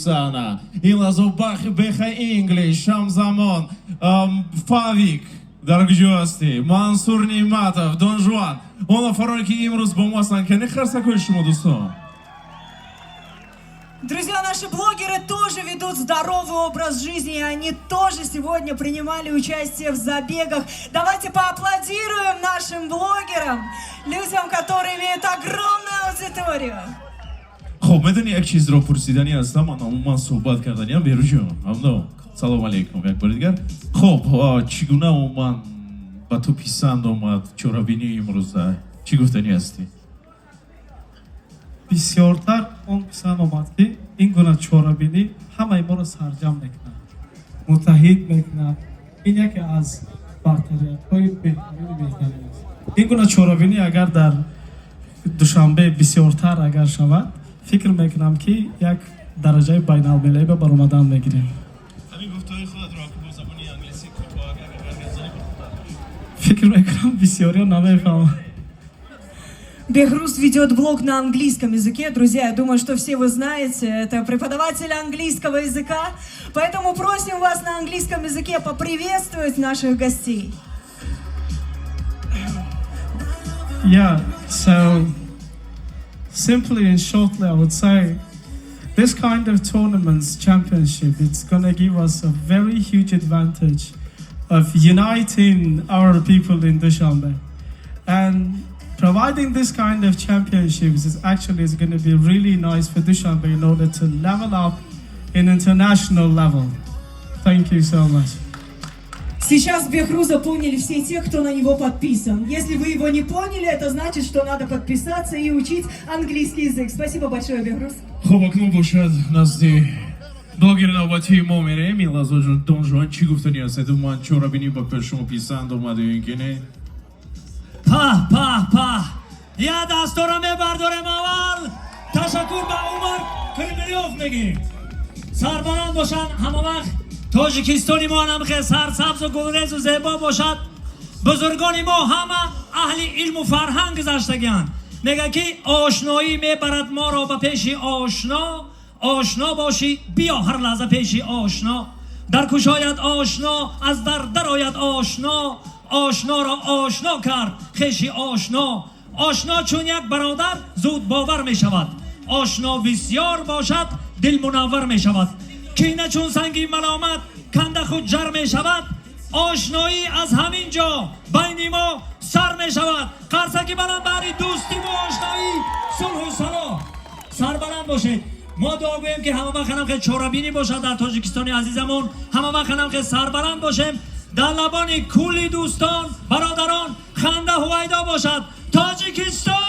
Саҳна ин лаҳза бахи беха Инглиш, ҳамзамон Фавик дар куҷо ҳастӣ? Мансур Ниматов, Донжуан, он нафароне, ки имрӯз бо мо ҳастанд, кани қарсакҳои шумо, дӯстон. Друзья, наши блогеры тоже ведут здоровый образ жизни, и они тоже сегодня принимали участие в забегах. Давайте поаплодируем нашим блогерам, людям, которые имеют огромную аудиторию. Хуб, медони, як чизро пурсиданӣ ҳастам ман, умуман суҳбат карданиам. Беруҷон, ҳамдо, салом алейкум як бори дигар. Хуб, чӣ гуна умуман ба ту писанд омад чорабинии имрӯза? Чӣ гуфтанӣ ҳастӣ? Бисёртар он писанд омад, ки ин гуна чорабинӣ ҳамаи моро сарҷам мекунад, муттаҳид мекунад. Ин яке аз бартариятҳои беҳтарини беҳтарин аст. Ин гуна чорабинӣ агар дар Душанбе бисёртар агар шавад, фикр мекунам, ки як дараҷаи байналмилалӣ ба баромадан мегирем. Ҳамин гуфтаҳои худатро бо забони англисӣ кӯтоҳ агар гап. Фикр мекунам, бисёриҳо намефаҳманд. Бехруз ведет блог на английском языке. Друзья, я думаю, что все вы знаете, это преподаватель английского языка. Поэтому просим вас на английском языке поприветствовать наших гостей. Yeah, so simply and shortly, I would say this kind of tournaments championship, it's gonna give us a very huge advantage of uniting our people in Dushanbe. And providing this kind of championships is actually is going to be really nice for Dushanbe in order to level up in international level. Thank you so much. Сейчас Бехруза поняли все те, кто на него подписан. Если вы его не поняли, это значит, что надо подписаться и учить английский язык. Спасибо большое, Бехруз. Хуб, акнун бошад, назди блогери навбатии мо мерем. Ин лаҳза Донжуан, чӣ гуфтанӣ ҳастед? Умуман чорабинӣ ба шумо писанд омад ё ин ки не? Паҳ, паҳ, паҳ! Я дастора мебардорем. Аввал ташаккур ба Умар Кремлёв мегӯем. Сарбаланд бошанд ҳама вақт. Тоҷикистони мо ҳамхел сарсабзу гулрезу зебо бошад. Бузургони мо ҳама аҳли илму фарҳанг гузаштагианд. Мегӯяд, ки ошноӣ мебарад моро ба пеши ошно, ошно бошӣ, биё ҳар лаҳза пеши ошно. Дар кушояд ошно, аз дар дарояд ошно, ошноро ошно кард хеши ошно. Ошно чун як бародар зуд бовар мешавад, ошно бисёр бошад, дил мунаввар мешавад. Кина чун санги маломат канда худ ҷар мешавад, ошноӣ аз ҳамин ҷо байни мо сар мешавад. Қарсаки баланд баҳри дӯстиву ошноӣ, сулҳу салоҳ. Сарбаланд бошед. Мо дуо гӯем, ки ҳама вақт ҳамхел чорабинӣ бошад дар Тоҷикистони азизамон, ҳама вақт ҳамхел сарбаланд бошем, дар лабони кулли дӯстон, бародарон ханда ҳувайдо бошад. Тоҷикистон!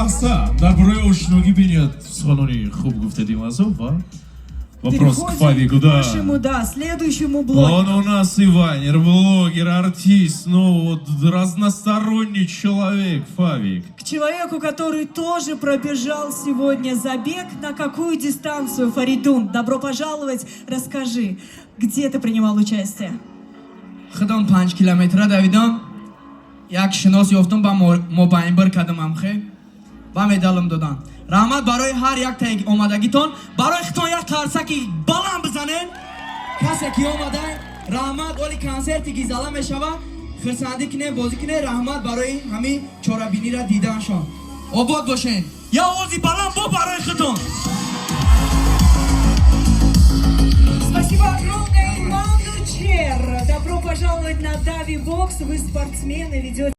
Аҳсан, дар бораи ошногӣ бениҳоят суханони хуб гуфтед ин лаҳза ва вопрос к Переходим Фавику, к да. нашему, да, следующему блогеру. Он у нас и вайнер, блогер, артист, ну вот разносторонний человек, Фавик. К человеку, который тоже пробежал сегодня забег. На какую дистанцию, Фаридун? Добро пожаловать. Расскажи, где ты принимал участие? Худам 5 километра давидам. Як шинос ёфтам, ба мобайн бир кардам, амхе ба медалам додан. Раҳмат барои ҳар як омадагитон. Барои хитон як қарсаки баланд бизанед, касе ки омада. Раҳмат. Оли консерти гизала мешава, хирсандӣ кунем, бозӣ кунем. Раҳмат барои ҳамин чорабинира диданшон. Обод бошен. Я овози баланд бо барои хитон. Спасибо огромное, Манучер. Добро пожаловать на Дави Бокс. Вы спортсмены, ведете